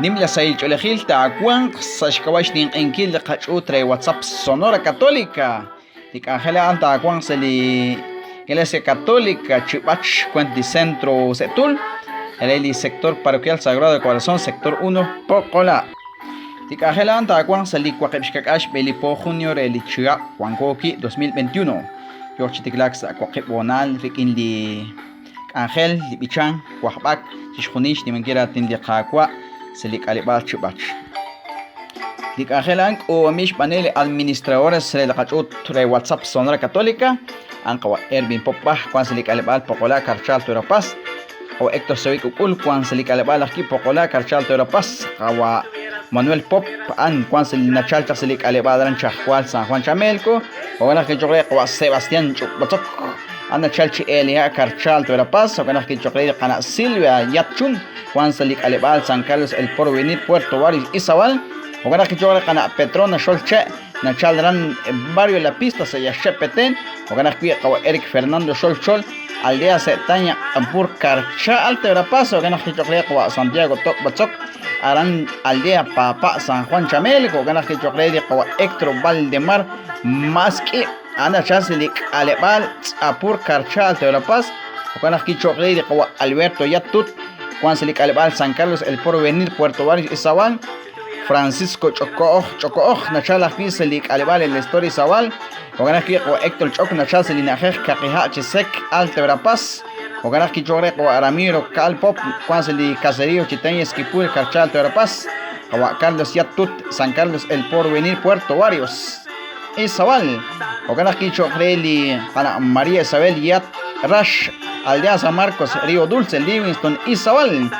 Nimla sahil ch'oolejil taawanq sa' xk'ab'a' xninq'ehinkil li qach'uut re WhatsApp Sonora Católica. Li k'anjel a'an taawanq sa' li Iglesia Católica Chib'ach Cuent li Centro Setul re li Sector Parroquial Sagrado Corazón Sector 1 Poqola. Li k'anjel a'an taawanq sa' li waqib' xkak'al xb'e li po junio re li chihab' wanko wi' 2021. Yooq chi tiklaak sa' waqib' hoonal rik'in li k'anjel, li b'ichank, wajb'ak, chixjunil xnimankil raatin li Qaawa' sa' li k'aleb'aal Chib'ach. Li k'anjel a'an k'uub'anb'il xb'aaneb' li administradores re li qach'uut re WhatsApp Sonora Católica, a'an qawa' Ervin Pop Baj, wank sa' li k'aleb'aal Poqolá, Karcha, Alto Verapaz, qawa' Héctor Sewik Uk'ul, wank sa' li k'aleb'aal ajwi' Poqolá, Karcha, Alto Verapaz, qawa' Manuel Pop, a'an wank sa' li nachal chaq sa' li k'aleb'aal aran Chajwal, San Juan Chamelco, jo'kan ajwi' choq' re qawa' Sebastián Ch'ub'atzok, A'an nachal chi Elia Karcha, Alto Verapaz, jo'kan ajwi' choq' re li qana' Silvia Yat Chun, wank sa' li k'aleb'aal San Carlos El Porvenir, Puerto Barrios, Izabal, jo'kan ajwi' choq' re qana' Petrona Xol Che', nachal aran Barrio La Pista sa' Yaxche' Petén, jo'kan ajwi' qawa' Eric Fernando Xol Chol, Aldea Setaña, Ampur Karcha, Alto Verapaz, jo'kan ajwi' choq' re qawa' Santiago Tok Batzok, aran Aldea Papa, San Juan Chamelco, jo'kan ajwi' choq' re li qawa' Héctor Valdemar Mask'i, A'an nachal sa' li k'aleb'aal Tz'apur Karcha Alta Verapaz, jo'kan ajwi' cho'q re li qawa' Alberto Yat Tut, wank sa' li k'aleb'aal San Carlos El Porvenir, Puerto Barrios, Izabal, Francisco Ch'oko'oj Ch'oko'oj nachal ajwi' sa' li k'aleb'aal El Estor Izabal, jo'kan ajwi' qawa' Héctor Ch'ok nachal sa' li na'ajej Kaqiha' Chisek, Alta Verapaz, jo'kan ajwi' cho'q re qawa' Ramiro Ka'al Pop, wank sa' li Caserío Chiteña Esquipul, Karcha Alta Verapaz, qawa' Carlos Yat Tut, San Carlos El Porvenir, Puerto Barrios. Izabal. Jo'kan ajwi' cho'q re li qana' María Isabel Yat Rax, Aldea San Marcos, Río Dulce, Livingston, Izabal.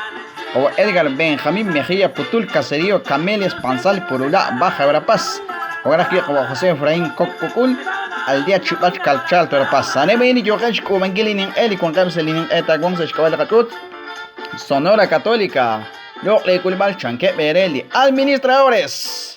Qawa' Edgar Benjamín Mejía Putul, Caserío Camelias, Panzal, Purulá, Baja Verapaz. Jo'kan ajwi' qawa' José Efraín Kok Kukul, Aldea Chib'ach, Kalcha, Alto Verapaz. A'aneb' a'in li yooqeb' xk'uub'ankil li ninq'e li wanqeb' sa' li ninq'e taawanq sa' xk'ab'a' li qach'uut Sonora Católica. Loq' leekulb'al chankeb' eere li administradores.